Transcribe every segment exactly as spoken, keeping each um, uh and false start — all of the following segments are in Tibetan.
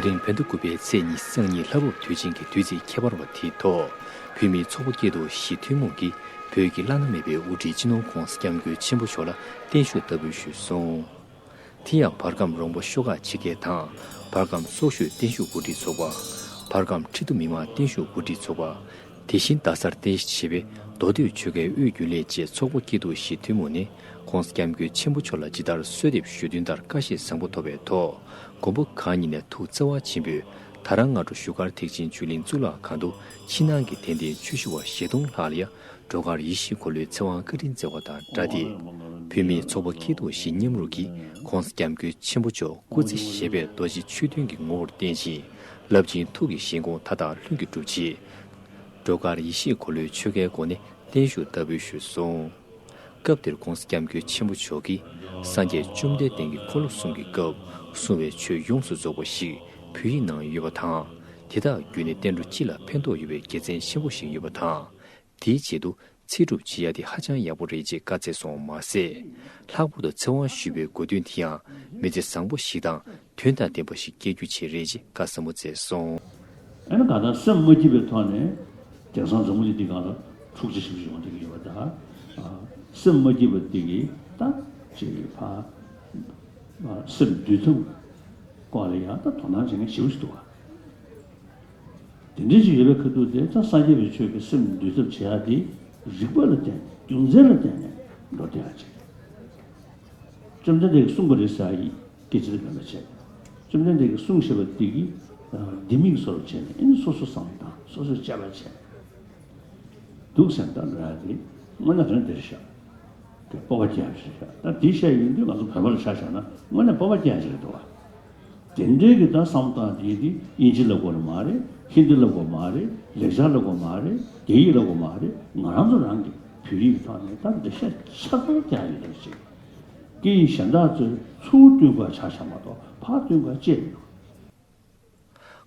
རིང་བོད་ཟླ་དགུ་པའི་ཚེས་ཉི་ཤུ་རྩ་གཉིས་ལྷ་བབས་དུས་ཆེན་གྱི་དུས་ཚིགས་ཁྱད་པར་བ་དེའི་ཐོག་བོད་མིའི་ཚོགས་པ་སྐྱིད་སྡུག་ཞི་མཐུན་མོང་གིས་བོད་ཀྱི་བླ་ན་མེད་པའི་དབུ་ཁྲིད་སྤྱི་ནོར་༸གོང་ས་༸སྐྱབས་མགོན་ཆེན་པོ་མཆོག་ལ་བརྟན་བཞུགས་བསྟར་འབུལ་ཞུས་སོང་། དེ་ཡང་བར་ཁམས་རོང་པོ་ཤོག་ཁག་ཆེ་ཁག་དང་། བར་ཁམས་སོག་ཤོད་བརྟན་བཞུགས་འགོ་ཁྲིད་ཚོགས་པ། བར་ཁམས་ཁྲི་ཐོག་མི་མང་བརྟན་བཞུགས་འགོ་ཁྲིད་ཚོགས་པ། དེ་བཞིན་རྡ་སར་རྟེན་གཞི་བྱས་པའི་མདོ་སྟོད་ཆོལ་ཁའི་དབུས་རྒྱུན་ལས་བཅས་ཚོགས་པ་སྐྱིད་སྡུག་ཞི་མཐུན་མོང་ནས་༸གོང་ས་༸སྐྱབས་མགོན་ཆེན་པོ་མཆོག་ལ་ཇི་ལྟར་གསོལ་འདེབས་ཞུ་དོན་ལྟར་བཀའ་བཞེས་བཟང་པོ་ཐོབ་པའི་ཐོག་མགོན་པོ་གང་ཉིད་ནས་ཐུགས་བརྩེ་བ་ཆེན་པོས་ད་རང་སྔ་དྲོ་བཞུགས་སྒར་ཐེག་ཆེན་ཆོས་གླིང་གཙུག་ལག་ཁང་དུ་ཕྱི་ནང་གི་དད་ལྡན་ཆོས་ཞུ་བ་བཞི་སྟོང་ལྷག་ལ་ཡང་སྒྲོལ་དཀར་ཡེ་ཤེས་འཁོར་ལོའི་ཚེ་དབང་བཀའ་དྲིན་བསྩལ་བ་དང་སྦྲགས་ཏེ། བོད་མིའི་ཚོགས་པ་སྐྱིད་སྡུག་ཞི་མཉམ་རུ་གིས་༸གོང་ས་༸སྐྱབས་མགོན་ཆེན་པོ་མཆོག་སྐུ་ཚེ་ཞབས་པད་རྡོ་རྗེ་ཆོས་མཐུན་གྱི་ངོ་བོར་བརྟན་ཞིང་། རླབས་ཆེན་ཐུགས་ཀྱི་བཞེད་དགོངས་མཐའ་དག་ལྷུན་གྱིས་གྲུབ་ཆེད། སྒྲོལ་དཀར་ཡེ་ཤེས་འཁོར་ལོའི་ཆོ་གའི་སྒོ་ནས་བརྟན་བཞུགས་བསྟར་འབུལ་ཞུས་སོང་། སྐབས་དེར་༸གོང་ས་༸སྐྱབས་མགོན་ཆེན་པོ་མཆོག་གིས་སངས་རྒྱས་བཅོམ་ལྡན་འདས་ཀྱིས་འཁོར་ལོ་གསུམ་གྱི་སྐབས་གསུངས་པའི་ཆོས་ཡོངས་སུ་རྫོགས་པ་ཞིག་བོད་ཡིག་ནང་ཡོད་པ་དང་། དེ་དག་བརྒྱུད་ནས་བསྟན་འགྲོ་སྤྱི་ལ་ཕན་ཐོགས་ཡོད་པའི་དགེ་མཚན་ཆེན་པོ་ཞིག་ཡོད་པ་དང་། དེའི་ཆེད་དུ་ཚེ་སྒྲུབ་བྱེད་ཡ་དེ་ཧ་ཅང་ཡག་པོ་རེད་ཅེས་བཀའ་སྩལ་སོང་བ་མ་ཟད། ལྷག་པར་དུ་ཚེ་དབང་ཞུ་བའི་དགོས་འདུན་དེ་ཡང་མི་ཚེ་བཟང་པོ་ཞིག་དང་དོན་དང་ལྡན་པ་ཞིག་སྐྱེལ་རྒྱུ་ཆེད་རེད་ཅེས་བཀའ་ཟབ་མོ་སྩལ་སོང་། ཨ་ནི་གང་ལྟར་སེམས་མ་སྐྱིད་པའི་ཐོག་ནས་དེང་སང་འཛམ་བུ་གླིང་འདི་སྒང་ལ་འཁྲུག་ཆ་ཞེ་པོ་ཅིག་ཡོང་བསྡད་ཀྱི་ཡོད་པ་དང་། ཨ། སེམས་མ་སྐྱིད་པ་འདི་གིས་ད་ཅིག་ཕ། ཨ། སེམས་འདུལ་ཐབས་སྐོར་ལ་ཡང་ད་དོ་སྣང་བྱེད་མཁན་ཞེ་པོ་ཞིག་འདུག་ག། དེ་འདྲ་ཞིག་ཡོད་པའི་ཁ་ཐུག་དེ་ད་སངས་རྒྱས་པའི་ཆོས་ཀྱི་སེམས་འདུལ་ཐབས་བྱེད་ཡ་དེ་རིགས་པ་ལ་བརྟེན་ནས་རྒྱུ་མཚན་ལ་བརྟེན་ནས་འགྲོ་བསྡད་ཡ་ཅིག། བཅོམ་ལྡན་འདས་ཀྱིས་གསུངས་པ་རེད་ཟེར་ཡ་ཡི་སྐད་ཆ་དེ་མེད་པ་བྱས། བཅོམ་ལྡན་འདས་ཀྱིས་གསུངས་བཞག་པ་དེ་གི་ལྡེ་མིག་བཟོ་འདྲ་བྱས་ནས་ཨེ་ནི་སོ་སོ་བསམ་བློ་བཏང་སོ་སོས་དཔྱད་པ་བྱས། འདུག་ཟེར་ན་ད་འགྲོ་ཡ་དེ་དངོས་གནས་དོན་དེ་རེད་ཤག། དེ་སྤོབས་པ་སྐྱེ་ཡ་ཞིག་རེད་ཤག། ད་དེ་བཤད་ཡོང་དུས་ང་ཚོ་བོད་པ་ལ་ཆ་བཞག་ན་དངོས་གནས་སྤོབས་པ་སྐྱེ་ཡ་ཞིག་རེད་འདུག་བ། དེ་འདྲའི་གི་ད་བསམ་སྟངས་དེ་དེ་དབྱིན་ཇི་ལབ་དགོས་མ་རེད། ཧིན་དི་ལབ་དགོས་མ་རེད། ལེགས་སྦྱར་ལབ་དགོས་མ་རེད། རྒྱ་ཡིག་ལབ་དགོས་མ་རེད། ང་རང་ཚོ་རང་གི་བོད་ཡིག་གི་ཐོག་ནས་ད་འགྲེལ་བཤད་ཆ་ཚང་རྒྱག་ཡོད་རེད་ཅེས། སྐད་ཡིག་གཞན་དག་ཚོས་ཚུར་བསྟུན་དགོས་ཆ་བཞག་མ་གཏོགས་ཕར་བསྟུན་དགོས་ཅི་ཡང་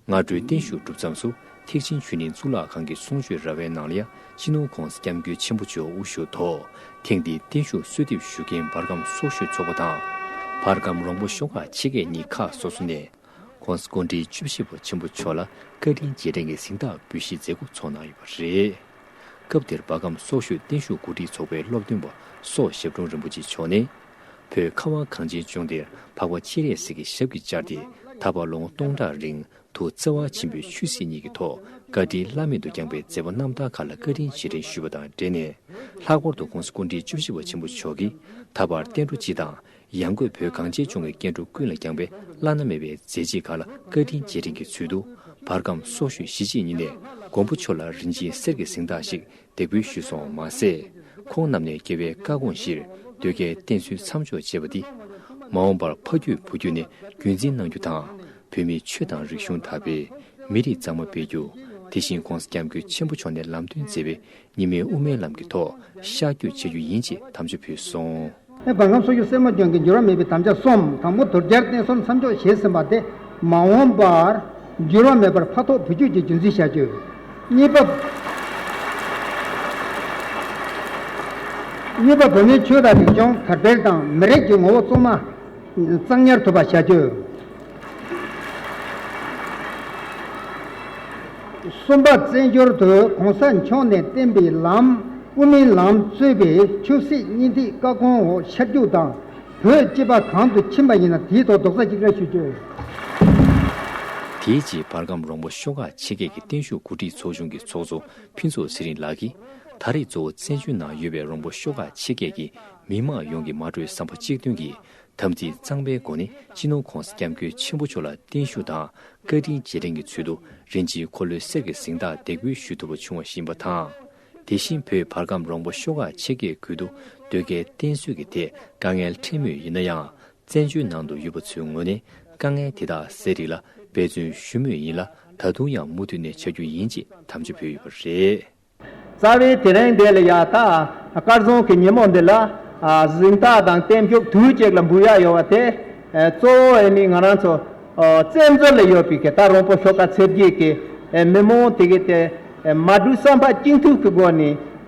མི་འདུག། སྔ་དྲོའི་བརྟན་བཞུགས་གྲུབ་མཚམས་སུ་ཐེག་ཆེན་ཆོས་གླིང་གཙུག་ལག་ཁང་གི་གསུང་ཆོས་ར་བའི་ནང་ལ་ཡང་སྤྱི་ནོར་༸གོང་ས་༸སྐྱབས་མགོན་ཆེན་པོ་མཆོག་དབུ་བཞུགས་ཐོག་ཐེངས་འདིའི་བརྟན་བཞུགས་གསོལ་འདེབས་ཞུ་མཁན་བར་ཁམས་སོག་ཤོད་ཚོགས་པ་དང་། བར་ཁམས་རོང་པོ་ཤོག་ཁག་ཆེ་ཁག་གཉིས་ཁག་སོ་སོ་ནས་༸གོང་ས་སྐུ་ཕྲེང་བཅུ་བཞི་པ་ཆེན་པོ་མཆོག་ལ་བཀའ་དྲིན་རྗེས་དྲན་གྱི་གཟེངས་རྟགས་འབུལ་བཞེས་མཛད་སྒོ་ཚོགས་གནང་ཡོད་པ་རེད། སྐབས་དེར་བར་ཁམས་སོག་ཤོད་བརྟན་བཞུགས་གོ་སྒྲིག་ཚོགས་པའི་སློབ་སྟོན་པ་སོག་ཞབས་དྲུང་རིན་པོ་ཆེ་མཆོག་ནས། བོད་ཁ་བ་གངས་ཅན་ལྗོངས་འདིར་འཕགས་པ་སྤྱན་རས་གཟིགས་ཀྱི་ཞབས་ཀྱིས་བཅགས་ཏེ་ད་བར་ལོ་ངོ་སྟོང་ཕྲག་རིང་ཐུགས་བརྩེ་བ་ཆེན་པོས་ཆོས་སྲིད་གཉིས་ཀྱི་ཐོག་བཀའ་དྲིན་བླ་མེད་དུ་བསྐྱངས་པའི་མཛད་པ་རྣམ་དག་ཁག་ལ་བཀའ་དྲིན་རྗེས་དྲན་ཞུས་པ་དང་འབྲེལ་ནས། ལྷག་པར་དུ་༸གོང་ས་སྐུ་ཕྲེང་བཅུ་བཞི་པ་ཆེན་པོ་མཆོག་གིས་ད་བར་བསྟན་འགྲོ་སྤྱི་དང་། ཡང་སྒོས་བོད་གངས་ཅན་ལྗོངས་ཀྱི་སྐྱེ་འགྲོ་ཀུན་ལ་བསྐྱངས་པའི་བླ་ན་མེད་པའི་མཛད་རྗེས་ཁག་ལ་བཀའ་དྲིན་རྗེས་དྲན་གྱི་ཚུལ་དུ། བར་ཁམས་སོག་ཤོད་གཞིས་བྱེས་གཉིས་ནས་མགོན་པོ་མཆོག་ལ་རིན་ཆེན་གསེར་གྱི་གཟེངས་རྟགས་ཤིག་འདེགས་འབུལ་ཞུས་སོང་བ་མ་ཟད། ཁོང་རྣམས་ནས་རྒྱལ་བའི་བཀའ་དགོངས་བཞིན་ཟློས་གར་བསྟན་གསོལ་མཚམས་འཇོག་བྱས་པ་འདི། མ་འོངས་པར་ཕ་རྒྱུད་བུ་རྒྱུད་ནས་རྒྱུན་འཛིན་གནང་རྒྱུ་དང་། བོད་མིའི་ཆོས་དང་རིག་གཞུང་དར་སྤེལ། མི་རིགས་གཙང་མ་སྤེལ་རྒྱུ། དེ་བཞིན་༸གོང་ས་༸སྐྱབས་མགོན་ཆེན་པོ་མཆོག་ནས་ལམ་སྟོན་མཛད་པའི་ཉི་མའི་དབུ་མའི་ལམ་གྱི་ཐོག་ཤར་བསྐྱོད་བྱེད་རྒྱུ་ཡིན་ཅེས་དམ་བཅའ་ཕུལ་སོང་། ཨེ། བར་ཁམས་སོག་ཤོད་སེར་མོ་ལྗོངས་ཀྱི་འགྱུར་བ་མེད་པའི་དམ་བཅའ་གསུམ། དང་པོ་དུར་རྒྱལ་བསྟན་གསོལ་མཚམས་འཇོག་བྱས་ཟིན་པ་དེ་མ་འོངས་པར་འགྱུར་བ་མེད་པར་ཕ་ཐོག་བུ་རྒྱུད་ཀྱི་རྒྱུན་འཛིན་བྱ་རྒྱུ། གཉིས་པ། གཉིས་པ། བོད་མིའི་ཆོས་དང་རིག་གཞུང་དར་སྤེལ་དང་མི་རིགས་ཀྱི་ངོ་བོ་གཙང་མ། གཙང་ཉར་ཐུབ་པ་བྱ་རྒྱུ། གསུམ་པ། བཙན་བྱོལ་དུ་གོང་ས་མཆོག་ནས་བསྟན་པའི་ལམ། དབུ་མའི་ལམ་གཙོས་པའི་ཆོས་སྲིད་གཉིས་ཐིག་བཀའ་དགོངས་འོག་ཤར་རྒྱུག་དང་། བོད་སྤྱི་པ་གང་དུ་ཕྱིན་པ་ཡིན་ན་དེའི་ཐོག་རྡོག་རྩ་གཅིག་སྒྲིལ་ཞུ་རྒྱུ། དེའི་རྗེས་བར་ཁམས་རོང་པོ་ཤོག་ཁག་ཆེ་ཁག་གི་བརྟན་བཞུགས་གོ་སྒྲིག་ཚོགས་ཆུང་གི་ཚོགས་གཙོ་ཕུན་ཚོགས་ཚེ་རིང་ལགས་ཀྱིས། ད་རེས་གཙོ་བོ་བཙན་བྱོལ་ནང་ཡོད་པའི་རོང་པོ་ཤོག་ཁག་ཆེ་ཁག་གི་མི་མང་ཡོངས་ཀྱིས་མ་གྲོས་བསམ་པ་གཅིག་མཐུན་གྱིས། དམ་ཚིག་གཙང་མའི་སྒོ་ནས་སྤྱི་ནོར་༸གོང་ས་༸སྐྱབས་མགོན་ཆེན་པོ་མཆོག་ལ་བརྟན་བཞུགས་དང་བཀའ་དྲིན་རྗེས་དྲན་གྱི་ཚུལ་དུ་རིན་ཆེན་འཁོར་ལོའི་གསེར་གྱི་གཟེངས་རྟགས་འདེགས་འབུལ་ཞུ་ཐུབ་པ་བྱུང་བ་ཞིག་ཡིན་པ་དང་། དེ་བཞིན་བོད་བར་ཁམས་རོང་པོ་ཤོག་ཁག་ཆེ་ཁག་ཁུལ་དུ་ཟློས་གར་བསྟན་གསོལ་གྱི་ཐད་དཀའ་ངལ་འཕྲད་མུས་ཡིན་ན་ཡང་། བཙན་བྱོལ་ནང་དུ་ཡོད་པ་ཚོའི་ངོས་ནས་དཀའ་ངལ་དེ་དག་སེལ་རིགས་ལ་འབད་བརྩོན་ཞུ་མུས་ཡིན་ལ། ད་དུང་ཡང་མུ་མཐུད་ནས་བྱ་རྒྱུ་ཡིན་ཅེས་དམ་བཅའ་ཕུལ་ཡོད་པ་རེད། རྩ་བའི་དེ་རིང་འདི་ལ་ཡ་ད་སྐལ་བཟང་གི་ཉིན་མོ་འདི་ལ་ཨ་གཟེངས་རྟགས་དང་བརྟན་བཞུགས་དུས་གཅིག་ལ་འབུལ་ཡ་ཡོད་པ་དེ། ཨ་གཙོ་བོ་ཨ་ནི་ང་རང་ཚོ་ཨ་བཙན་བྱོལ་ལ་ཡོད་པའི་གི་ད་རོང་པོ་ཤོག་ཁག་ཚེ་བརྒྱད་ཀྱི་ཨ་མི་མང་དེ་གི་དེ་ཨ་མ་འགྲོ་བསམ་པ་གཅིག་མཐུན་གྱི་སྒོ་ནས་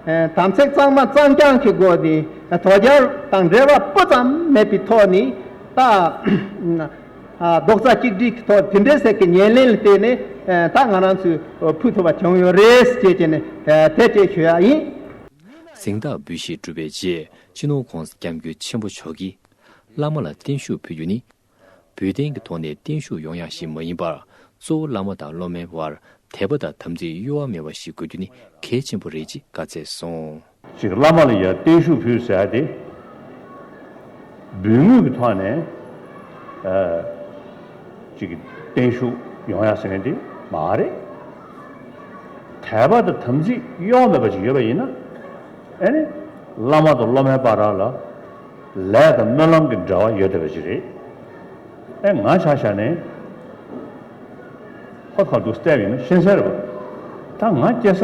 ཨ་དམ་ཚིག་གཙང་མ་གཙང་རྐྱང་གི་སྒོ་ནས་ཨ་དོལ་རྒྱལ་དང་འབྲེལ་བ་སྤུ་ཙམ་མེད་པའི་ཐོག་ནས་ད། རྡོག་རྩ་གཅིག་སྒྲིལ་གྱི་ཐོག་དེ་འདྲའི་ཟེར་གྱི་ཉེར་ལེན་ལ་བརྟེན་ནས་ད་ང་རང་ཚོས་ཕུལ་ཐུབ་པ་བྱུང་ཡོད་རེད་ཅེས་བྱས་ནས་དེ་བཅས་ཞུ་ཡ་ཡིན། གཟེངས་རྟགས་འབུལ་བཞེས་གྲུབ་པའི་རྗེས་སྤྱི་ནོར་༸གོང་ས་༸སྐྱབས་མགོན་ཆེན་པོ་མཆོག་གིས་བླ་མ་ལ་བརྟན་བཞུགས་ཕུལ་རྒྱུ་ནི། འབུལ་རྟེན་གྱི་ཐོག་ནས་བརྟན་བཞུགས་ཡོང་ཡག་ཞིག་མ་ཡིན་པར། གཙོ་བོ་བླ་མ་དང་སློབ་མའི་བར་དད་པ་དང་དམ་ཚིག་གཡོ་བ་མེད་པ་ཞིག་དགོས་རྒྱུ་ནི་གལ་ཆེན་པོ་རེད་ཅེས་བཀའ་སྩལ་སོང་། ཅིག་བླ་མ་ལ་ཡང་བརྟན་བཞུགས་ཕུལ་ཟེར་ཡ་དེ། འབུལ་དངུལ་གྱི་ཐོག་ནས་ཨ། ཅིག་བརྟན་བཞུགས་ཡོང་ཡག་ཟེར་མཁན་དེ་མ་རེད། དད་པ་དང་དམ་ཚིག་གཡོ་བ་མེད་པ་ཅིག་ཡོད་པ་ཡིན་ན། ཨེ་ནི། བླ་མ་དང་སློབ་མའི་བར་ལ་ལས་དང་སྨོན་ལམ་གྱི་འབྲེལ་བ་ཡོད་བསྡད་པ་ཅིག་རེད། ཨེ་ང་ཆ་བཞག་ནས་ཧོབ་ཁ་འདུག་བལྟས་པ་ཡིན་ན་ཤེས་གསལ་རེད་པ། ད་ང་སྐྱེས་ས་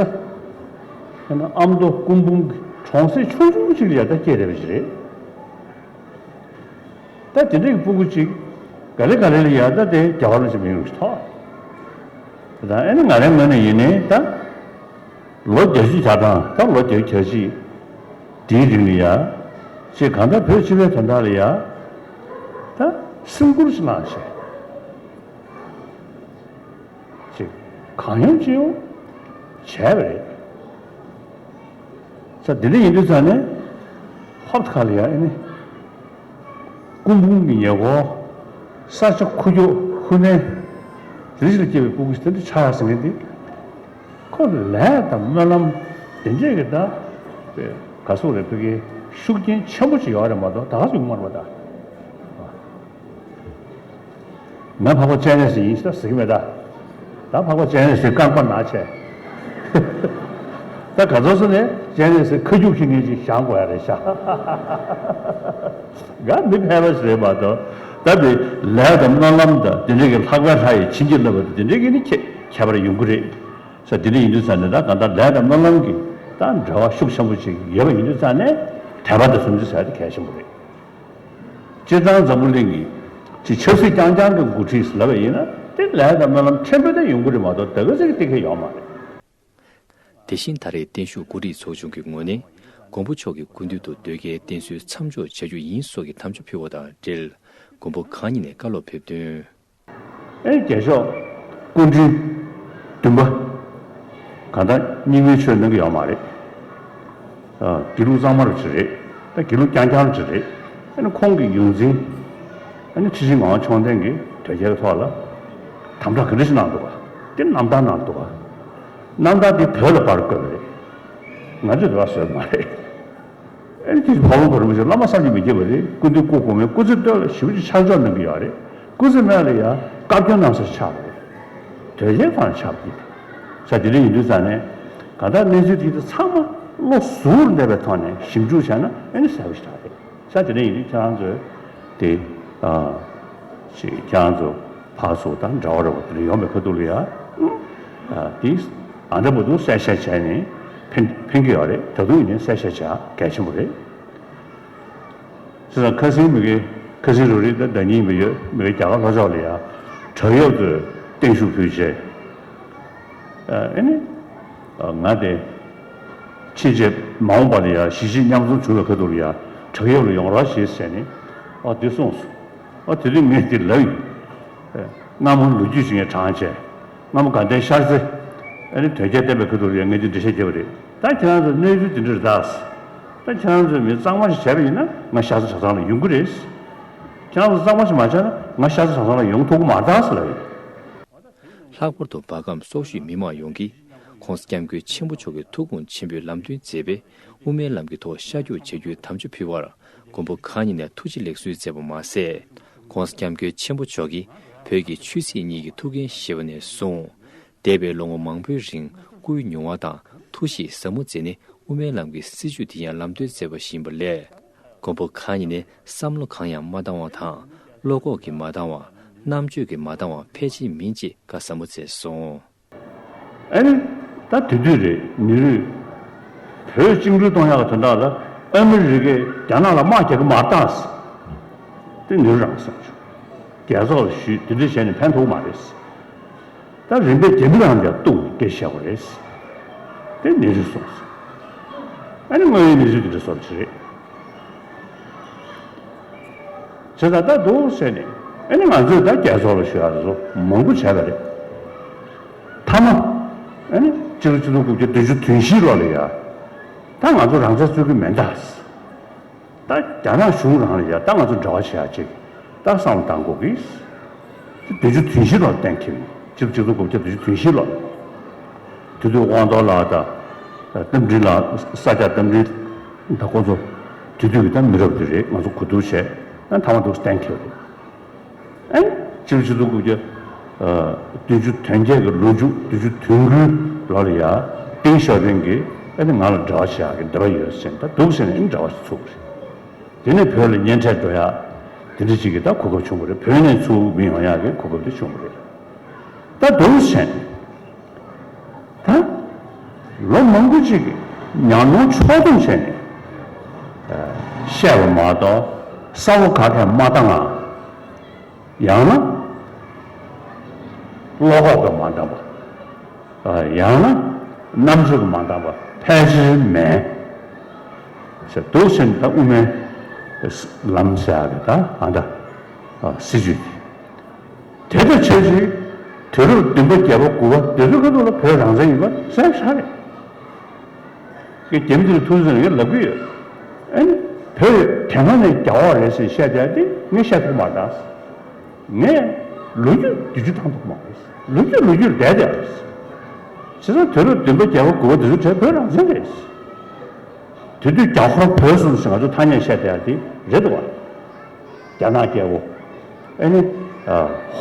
ཨེ་ན་ཨ་མདོ་སྐུ་འབུམ་གྱི་གྲོང་གསེབ་ཆུང་ཆུང་ཅིག་ལ་ཡ་ད་སྐྱེས་བསྡད་པ་ཅིག་རེད། ད་དེ་འདྲའི་སྤུ་གུ་ཅིག་ག་ལེ་ག་ལེ་ལ་ཡ་ད་དེ་རྒྱལ་བ་རིན་པོ་ཆེ་མིང་རུ་ཐོགས། ད་ཨེ་ནི་ང་རའི་ངོས་ནས་ཡིན་ནའི་ད་ལོ་བརྒྱད་ཅུ་གྱ་གྲངས་ད་ལོ་བརྒྱད་ཅུ་གྱ་གཅིག་དེའི་རིང་ལ་ཡ་ཅིག་གང་ལྟར་བོད་སྤྱི་པའི་དོན་དག་ལ་ཡ་ད་སེམས་ཁུར་ཞིག་གནང་བྱས། ཅིག་གང་ཡོང་ཅི་ཡོང་བྱས་པ་རེད། ས་དེ་འདྲ་ཡིན་དུས་ཙང་ནས་ཧོབ་ཁ་ལ་ཡ་ཨེ་ནི་སྐུ་འབུམ་གྱི་ཉེ་འཁོར་ས་ཆ་ཁུག་ཀྱོག་ཁུག་སྣེ་དེ་ཞིག་ལ་སྐྱེས་པའི་སྤུ་གུ་ཞིག་དེ་འདྲ་ཆགས་ཡ་ཟེར་མཁན་དེ་ཁོ་ལས་དང་སྨོན་ལམ་དེ་འདྲས་ཀྱི་ད་ག་སོག་རེད་ཕ་གི་ཤུགས་རྐྱེན་ཆེན་པོ་ཞིག་ཡོད་རེད་མ་གཏོགས་ད་ག་སུ་ཡོང་མ་རེད་པ་ད། ང་འཕགས་པ་སྤྱན་རས་གཟིགས་ཡིན་ཟེར་ཟེར་གྱི་མེད་ད། ད་འཕགས་པ་སྤྱན་རས་གཟིགས་རྐང་པ་ན་བྱས། ད་ག་ཚོད་སོང་ནས་སྤྱན་རས་གཟིགས་ཁ་རྒྱུག་ཁྱེར་མཁན་ཅིག་བཞེངས་དགོས་ཡ་རེད་ཤག་ང་མི་ཕལ་པ་ཞིག་རེད་མ་གཏོགས། ད་དེ་ལས་དང་སྨོན་ལམ་དང་དེ་འདྲའི་གི་ལྷག་པའི་ལྷ་ཡི་བྱིན་གྱིས་བརླབས་པ་དང་དེ་འདྲའི་གི་ནི་ཁྱད་ཁྱད་པར་ཡོང་གི་རེད། ས་དེ་འདྲ་ཡིན་དུས་ཙང་ནས་ད་གང་ལྟར་ལས་དང་སྨོན་ལམ་གྱི་ད་འབྲེལ་བ་ཤུགས་ཆེན་པོ་ཅིག་ཡོད་པ་ཡིན་དུས་ཙང་ནས་དད་པ་དང་དམ་ཚིག་ཟེར་ཡ་དེ་གལ་ཆེན་པོ་རེད། སྤྱིར་བཏང་འཛམ་བུ་གླིང་གི་ཅིག་ཆབ་སྲིད་རྐྱང་རྐྱང་གི་འགོ་ཁྲིད་ལབ་པ་ཡིན་ན་དེ་ལས་དང་སྨོན་ལམ་ཕྲན་བུ་དེ་ཡོང་གི་རེད་མ་གཏོགས་ད་ག་ཟེར་གི་དེ་གས་ཡོད་མ་རེད། དེ་བཞིན་ད་རེས་བརྟན་བཞུགས་སྐུ་རིམ་ཚོགས་ཆུང་གི་ངོས་ནས་མགོན་པོ་མཆོག་གི་སྐུ་མདུན་དུ་ཟློས་གར་རྟེན་གསོལ་མཚམས་འཇོག་བྱ་རྒྱུ་ཡིན་སོགས་ཀྱི་དམ་བཅའ་ཕུལ་བ་དང་འབྲེལ། མགོན་པོ་གང་ཉིད་ནས་བཀའ་སློབ་ཕེབས་དོན། ཨེ་རྒྱལ་མཆོག་སྐུ་ཕྲེང་བདུན་པ། གང་ལྟར་རྙིང་མའི་ཆོས་གནང་གི་ཡོད་མ་རེད། ཨ་དགེ་ལུགས་གཙང་མ་རུ་ཅིག་རེད། ད་དགེ་ལུགས་རྐྱང་རྐྱང་རུ་ཅིག་རེད། ཨ་ནི་ཁོང་གི་ཡོངས་འཛིན། ཨ་ནི་ཁྲི་ཆེན་ངག་དབང་མཆོག་ལྡན་གྱིས་དོལ་རྒྱལ་གྱི་ཐོག་ལ་དམ་བསྒྲགས་ག་འདྲ་ཞིག་གནང་འདུག་ག་དེ་རྣམ་ཐར་ནང་འདུག་ག་རྣམ་ཐར་དེ་བོད་ལ་པར་བཀོད་པ་རེད། ང་ཚོས་དེ་བ་བཟོས་མ་རེད། ཨེ་ནི་དེ་འཕགས་པ་གོ་རིན་པོ་ཆེ་བླ་མ་བསམ་གྱིས་མི་ཁྱབ་པ་རེད། སྐུ་མདུན་སྐུ་གོང་མའི་སྐུ་ཚེ་སྟོད་ལ་ཞེ་པོ་ཅིག་ཕྱག་འཇོག་གནང་གི་ཡོད་རེད། སྐུ་ཚེ་སྨད་ལ་ཡང་བཀའ་བཀྱོན་གནང་ས་ཆགས་པ་རེད། དོལ་རྒྱལ་ཚང་ཆགས་པ་རེད། ས་དེ་འདྲ་ཡིན་དུས་ཙང་ནས་གང་ལྟར་གནས་ཚུལ་དེ་དག་ཚང་མ་བློ་གཟུ་བོར་གནས་པའི་ཐོག་ནས་ཞིབ་འཇུག་བྱས་ན་ཨེ་ནི་གསལ་པོ་ཞིག་ཆགས་རེད། ས་དེ་འདྲ་ཡིན་དུས་ཁྱེད་རང་ཚོས་དེ་ཨ་ཅིག་ཁྱེད་རང་ཚོ་ཕར་ཚུར་དང་འབྲེལ་བ་རེ་བ་དེ་འདྲ་ཡོང་བའི་ཁ་ཐུག་ལ་ཡ་ཨ་དེ་ཨ་འདྲ་མ་འདུག་གསལ་བཤད་བྱས་ནས་ཕན་ཕན་གྱི་ཡོད་རེད། ད་དུང་ཡིན་ནའི་གསལ་བཤད་བྱ་གལ་ཆེན་པོ་རེད། བྱས་ཙང་ཁ་སང་མི་དགེ་ཁ་སང་རུ་རིག་དང་ཟླ་ཉིན་མི་ཡོད་མི་དགེ་རྒྱ་གར་ལྷོ་ཕྱོགས་ལ་ཡ་བྲག་གཡབ་ཏུ་བརྟན་བཞུགས་ཕུལ་བྱས། ཨ་ནི་ང་དེ་ཕྱིན་ཆད་མ་འོངས་པ་ལ་ཡ་གཞིས་བྱེས་མཉམ་འཛོམས་བྱུང་བའི་ཁ་ཐུག་ལ་ཡ་བྲག་གཡབ་ལ་ཡོང་རོགས་ཞེས་ཟེར་ནས་ཨ་དེ་གསུངས་སོང་། ཨ་དེ་དུས་ངས་དེ་ལབ་ཡིན། སྔ་མོ་ལོ་རྒྱུས་ཤིག་ངས་དྲངས་བྱས། སྔ་མོ་དགའ་ལྡན་ཤར་རྩེ། ཨ་ནི་དོལ་རྒྱལ་བསྟེན་པའི་ཁ་ཐུག་ལ་ཡང་ངས་འདི་འགྲེལ་བཤད་བརྒྱབ་པ་རེད། ད་ཁྱེད་རང་ཚོ་གནས་ཚུལ་འདི་འདྲ་རེད་ད། ད་ཁྱེད་རང་ཚོས་མི་གཙང་མ་ཞིག་བྱས་པ་ཡིན་ན་ང་ཤར་རྩེ་གྲྭ་ཚང་ལ་ཡོང་གི་རེད། ཁྱེད་རང་ཚོ་གཙང་མ་ཞིག་མ་བྱས་ན་ང་ཤར་རྩེ་གྲྭ་ཚང་ལ་ཡོང་ཐུབ་ཀྱི་མ་རེད་ད་ཟེར་ལབ་ཡོད། ལྷག་པར་དུ་འབར་ཁམས་སོག་ཤོད་མི་མང་ཡོངས་ཀྱིས་༸གོང་ས་༸སྐྱབས་མགོན་ཆེན་པོ་མཆོག་གི་ཐུགས་དགོངས་ཆེན་པོའི་ལམ་སྟོན་མཛད་པའི་དབུ་མའི་ལམ་གྱི་ཐོག་ཤར་བསྐྱོད་བྱ་རྒྱུའི་དམ་བཅའ་ཕུལ་བར་མགོན་པོ་གང་ཉིད་ནས་ཐུགས་རྗེ་ལེགས་གསོལ་མཛད་པ་མ་ཟད། ༸གོང་ས་༸སྐྱབས་མགོན་ཆེན་པོ་མཆོག་གིས་བོད་ཀྱི་ཆོས་སྲིད་གཉིས་ཀྱི་ཐུགས་འགན་བཞེས་པ་ནས་བཟུང་། འདས་པའི་ལོ་ངོ་མང་པོའི་རིང་སྐུའི་མྱུར་བ་དང་ཐུགས་གཤིས་ཟབ་མོ་མཛད་ནས་དབུ་མའི་ལམ་གྱི་སྲིད་བྱུས་དེ་ཡང་ལམ་སྟོན་མཛད་པ་ཞིག་ཡིན་པ་ལས། མགོན་པོ་གང་ཉིད་ནས་བསམ་བློ་གང་ཡང་མ་བཏང་བ་དང་བློ་ཁོག་གིས་མ་འདང་བ། རྣམ་དཔྱོད་ཀྱིས་མ་འདང་བ་ཕལ་ཆེར་མིན་ཅེས་བཀའ་ཟབ་མོ་མཛད་སོང་། ཨ་ནི་ད་དེ་དུས་རེད་ནི་རུས། བོད་བཅིངས་འགྲོལ་གཏོང་ཡག་གི་དོན་དག་ལ་ཨ་མི་རི་ཀས་རྒྱ་ནག་ལ་དམག་རྒྱག་གི་མ་རེད་ད། དེ་ནི་རུ་རང་བསམ་བྱུང་། རྒྱལ་ཚོགས་ལ་ཞུས་དེ་འདྲ་བྱས་ནས་ཕན་ཐོགས་མ་རེད། ད་རིམ་པས་རྒྱ་མི་རང་ལ་གཏུག་སྐད་ཆ་བཤད་དགོས་རེད། དེ་ནི་རུས་གསུངས་སོང་། ཨ་ནི་དངོས་ཡོད་གནས་ཚུལ་དེ་འདྲ་བཟོ་འདྲ་ཞིག་རེད། བྱས་ཙང་ད་འདུག་ཟེར་ནས་ ཨ་ནི་ང་ཚོས་ད་རྒྱལ་ཚོགས་ལ་ཞུ་ཡག་དེ་ཚོ་མང་པོ་བྱས་པ་རེད། མཐའ་མ། ཨ་ནི་སྤྱི་ལོ་ཆིག་སྟོང་དགུ་བརྒྱ་བདུན་ཅུ་དོན་བཞི་ལོ་ལ་ཡ། ད་ང་ཚོ་རང་བཙན་རྩོད་ཀྱི་མེད་ད། ད་རྒྱ་ནག་གཞུང་རང་ལ་ཡ་ད་ང་ཚོ་འབྲེལ་བ་བྱེད་ཡག་ཅིག་ད་བསམ་བློ་བཏང་དགོས་ཀྱི། བདུན་ཅུ་དོན་བཞི་ལོར་གཏན་འཁེལ་བ་ཡིན། སྤྱི་ལོ་ཆིག་སྟོང་དགུ་བརྒྱ་བདུན་ཅུ་དོན་བཞི་ལོར། དེ་དུས་དབང་ཐོག་ལགས་དང་། རྟ་མགྲིན་ལགས། ས་སྐྱ་རྟ་མགྲིན་དང་ཁོང་ཚོ། དེ་དུས་ཀྱི་ད་མི་རབས་དེ་རེད། ང་ཚོ་གོ་བསྡུར་བྱས་ད་མཐའ་མ་འདུག་གཏན་འཁེལ་བ་རེད། ཨེ། སྤྱི་ལོ་ཆིག་སྟོང་དགུ་བརྒྱ་བདུན་ཅུ་དོན་བརྒྱད་ཀྱི་ལོ་མཇུག་བདུན་ཅུ་དོན་དགུའི་ལོ་ལ་ཡ། ཏེང་ཞའོ་ཕིང་གིས་ཨ་ནི་ང་ལ་འབྲེལ་བ་བྱེད་ཡག་གི་འདོད་པ་ཡོད་ཟེར་ནས་ད་འདུག་ཟེར་ནས་ཨ་ནི་འབྲེལ་བ་ཞིག་ཚུགས་པ་རེད། དེ་ནས་བོད་ལ་གཉེན་འཕྲད་འགྲོ་ཡག་དེ་འདྲ་ཅིག་གི་ད་གོ་སྐབས་བྱུང་བ་རེད། བོད་ནས་ཚུར་མི་ཡོང་ཡག་གི་གོ་སྐབས་དེ་བྱུང་བ་རེད། ད་འདུག་ཟེར་ནས། ད། ལོ་མང་པོ་ཅིག་ཉམས་མྱོང་ཕྱོགས་བསྡོམས་བྱས་ནས། བཤད་པ་མ་གཏོགས་གསལ་པོ་ག་གས་མ་བཏང་ང་། ཡང་ན། བློ་ཁོག་གིས་མ་འདང་བ། ཡང་ན། རྣམ་དཔྱོད་ཀྱིས་མ་འདང་བ་ཕལ་ཆེར་མེད། ཟེར་འདུག་ཟེར་ནས་ད་དབུ་མའི་ལམ་ཟེར་ཡག་གི་ད་ཨ་ད། སྲིད་བྱུས་དེ། དེ་དང་ཆབས་ཅིག་དུས་རབས་བདུན་པ་བརྒྱད་པ་དགུ་པ་དེ་ཚོའི་ཁ་ཐུག་ལ་བོད་རང་བཙན་ཡིན་པ་གསལ་པོ་ཆགས་རེད། ངས་རྒྱ་མི་དེ་ལ་ཐུག་ཟིན་ངས་ལབ་ཀྱི་ཡོད། ཨ་ནི། བོད་དེ་སྔ་ནས་རྒྱ་འོག་རེད་ཟེར་བཤད་བསྡད་དེ་ངས་བཤད་ཐུབ་མ་རེད་ད། ངས་ལོ་རྒྱུས་བསྒྱུར་བཅོས་བཏང་ཐུབ་མ་རེད། ལོ་རྒྱུས་ལོ་རྒྱུས་བསྡད་བསྡད་རེད། བྱས་ཙང་དུས་རབས་བདུན་པ་བརྒྱད་པ་དགུ་པ་དེ་ཚོའི་གྲས་བོད་རང་བཙན་རེད། དེ་དུས་རྒྱ་ཧོར་བོད་གསུམ་ཟེར་ང་ཚོ་ཐ་སྙད་བཤད་བསྡད་དེ་རེད་འདུག་བ། རྒྱ་ནག་རྒྱལ་པོ། ཨ་ནི།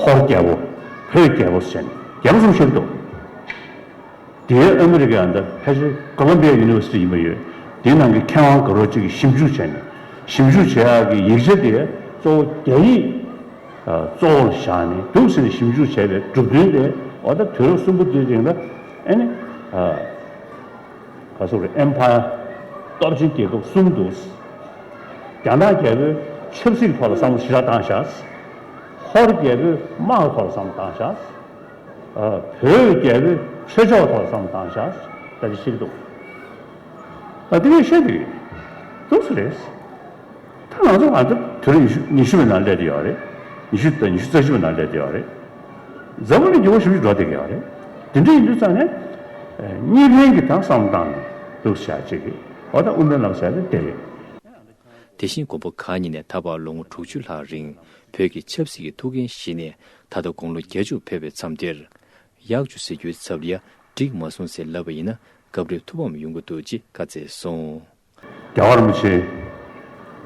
ཧོར་རྒྱལ་པོ། བོད་རྒྱལ་པོ་ཟེར་ནས་རྒྱལ་པོ་གསུམ་བཤད་ཀྱི་འདུག་དེའི་ཨ་མི་རི་ཀའི་ཨ་འདྲ་ཕལ་ཆེར་ཀོ་ལོམ་བི་ཡ་ཡུ་ནི་ཝར་སི་ཊི་ཡིན་པ་ཡོད། དེའི་ནང་གི་མཁས་དབང་དགའ་རོགས་གཅིག་གིས་ཞིབ་འཇུག་བྱས་ནས། ཞིབ་འཇུག་བྱེད་ཡག་གི་ཡིག་ཆ་དེ་གཙོ་བོ་རྒྱ་ཡིག་གཙོ་བོར་བཞག་ནས་འདུག་ཟེར་ནས་ཞིབ་འཇུག་བྱས་པའི་གྲུབ་དོན་དེ་འོ་ད་དུས་རབས་གསུམ་པ་དེའི་རིང་ལ་ཨ་ནི། ག་ཟེར་དགོས་རེད། ཨེམ་ཕ་ཡར། སྟོབས་ཆེན་རྒྱལ་ཁབ་གསུམ་འདུག་རྒྱ་ནག་རྒྱལ་པོས་ཆབ་སྲིད་ཐོག་ལ་བསམ་བློ་ཞེ་དྲག་བཏང་ཤག་ཧོར་རྒྱལ་པོས་དམག་གི་ཐོག་ལ་བསམ་བློ་བཏང་ཤག་བོད་རྒྱལ་པོས་ཆོས་ཕྱོགས་ཐོག་ལ་བསམ་བློ་བཏང་ཤག་ད་དེ་ཤེས་ཀྱི་འདུག་ཨ་དེ་གས་བཤད་དེ་འདུག་སེ་རེད། ད་ང་ཚོ་ང་ཚོ་དུས་རབས་ཉི་ཤུ་ཉི་ཤུ་པའི་ནང་སླེབས་བསྡད་ཡོད་རེད། ཉི་ཤུ་དང་ཉི་ཤུ་རྩ་བཞི་པའི་ནང་སླེབས་བསྡད་ཡོད་རེད། འཛམ་བུ་གླིང་འགྱུར་བ་ཞེ་པོ་ཅིག་འགྲོ་བསྡད་ཀྱི་ཡོད་རེད། དེ་འདྲ་ཡིན་དུས་ཙང་ནས། གཉིས་ཕན་གྱི་ཐོག་བསམ་བློ་བཏང་ནས་འདུག་སེ་བྱས་ཅིག་གིས་འོ་ད་དབུ་མའི་ལམ་ཟེར་ཡག་དེ་དེ་རེད། དེ་བཞིན་མགོན་པོ་གང་ཉིད་ནས་ད་བར་ལོ་ངོ་དྲུག་ཅུ་ལྷག་རིང་བོད་ཀྱི་ཆབ་སྲིད་ཀྱི་ཐུགས་འགན་བཞེས་ནས་ད་ལྟ་དགུང་ལོ་བརྒྱད་ཅུར་ཕེབས་པའི་མཚམས་འདིར། གཡག་ཆུ་ཟེར་རྒྱུའི་ཚབ་ལ་ཡ་འགྲིག་མ་སོང་ཟེར་ལབ་པ་ཡིན་ན་སྐབས་རེ་ཐུགས་ཕམ་ཡོང་གི་འདུག་ཅེས་བཀའ་སྩལ་སོང་། རྒྱལ་བ་རིན་པོ་ཆེ་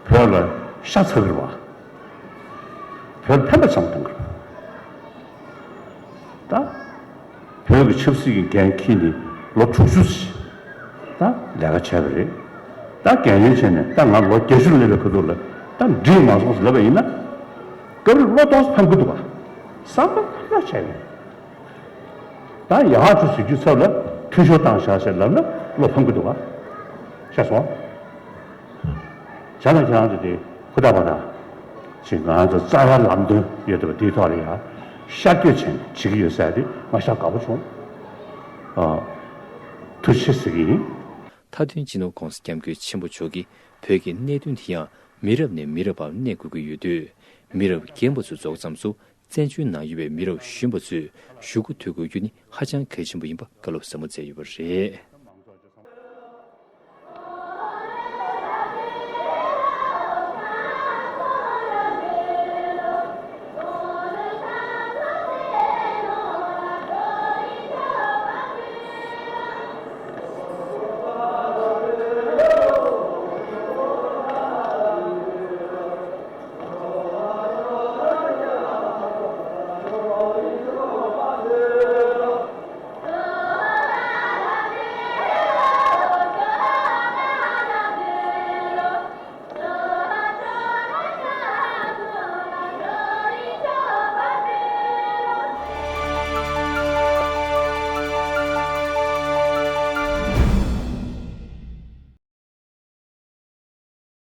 བོད་ལ་ཤ་ཚ་གི་རེད་པ། བོད་ཕན་པ་ཆེན་པོ་གཏོང་གི་རེད། ད། བོད་ཀྱི་ཆབ་སྲིད་ཀྱི་འགན་འཁྱེར་ནས་ལོ་དྲུག་ཅུ་ཞིག་ད་ལས་ཀ་བྱས་པ་རེད། ད་རྒན་ཡོལ་བྱས་ནས་ད་ང་ལོ་བརྒྱད་ཅུ་སླེབས་པའི་ཁ་ཐུག་ལ་ད་འགྲིག་མ་སོང་ཟེར་ལབ་པ་ཡིན་ན། སྐབས་རེ་བློ་ཏོག་ཙམ་ཕམ་གྱི་འདུག་ག་བསམ་པ་ཕམ་ཡག་བྱས་ནས། ད་ཡག་ཆུ་ཟེར་རྒྱུའི་ཚབ་ལ་འཐུས་ཤོར་བཏང་བཞག་ཟེར་ལབ་ན་བློ་ཕམ་གྱི་འདུག་ག་ཤེས་སོང་། བྱས་ན་ཁྱེད་རང་ཚོ་དེ་ཧུར་ཐག་པ་དང་། ཅིག་ང་ཚོ་རྩ་བའི་ལམ་སྟོན་ཡོད་འདུག་པ་དེའི་ཐོག་ལ་ཡང་ཤར་བསྐྱོད་བྱས་ནས་བྱེད་ཀྱི་ཡོད་ཟེར་ཏེ་ང་ཤ་དགའ་པོ་བྱུང་། ཨ། ཐུགས་རྗེ་ཆེ་ཟེར་གྱི་ཡིན། མཐའ་དོན་སྤྱི་ནོར་༸གོང་ས་༸སྐྱབས་མགོན་ཆེན་པོ་མཆོག་གིས་བོད་ཀྱི་གནད་དོན་དེ་ཡང་མི་རབས་ནས་མི་རབས་བར་གནས་དགོས་ཀྱི་ཡོད་དུས། མི་རབས་རྒན་པ་ཚོ་རྫོགས་མཚམས་སུ་བཙན་བྱོལ་ནང་ཡོད་པའི་མི་རབས་གཞོན་པ་ཚོས་ཞུ་སྒོ་དོད་དགོས་རྒྱུ་ནི་ཧ་ཅང་གལ་ཆེན་པོ་ཡིན་པ་བཀའ་སློབ་ཟབ་མོ་སྩལ་ཡོད་པ་རེད།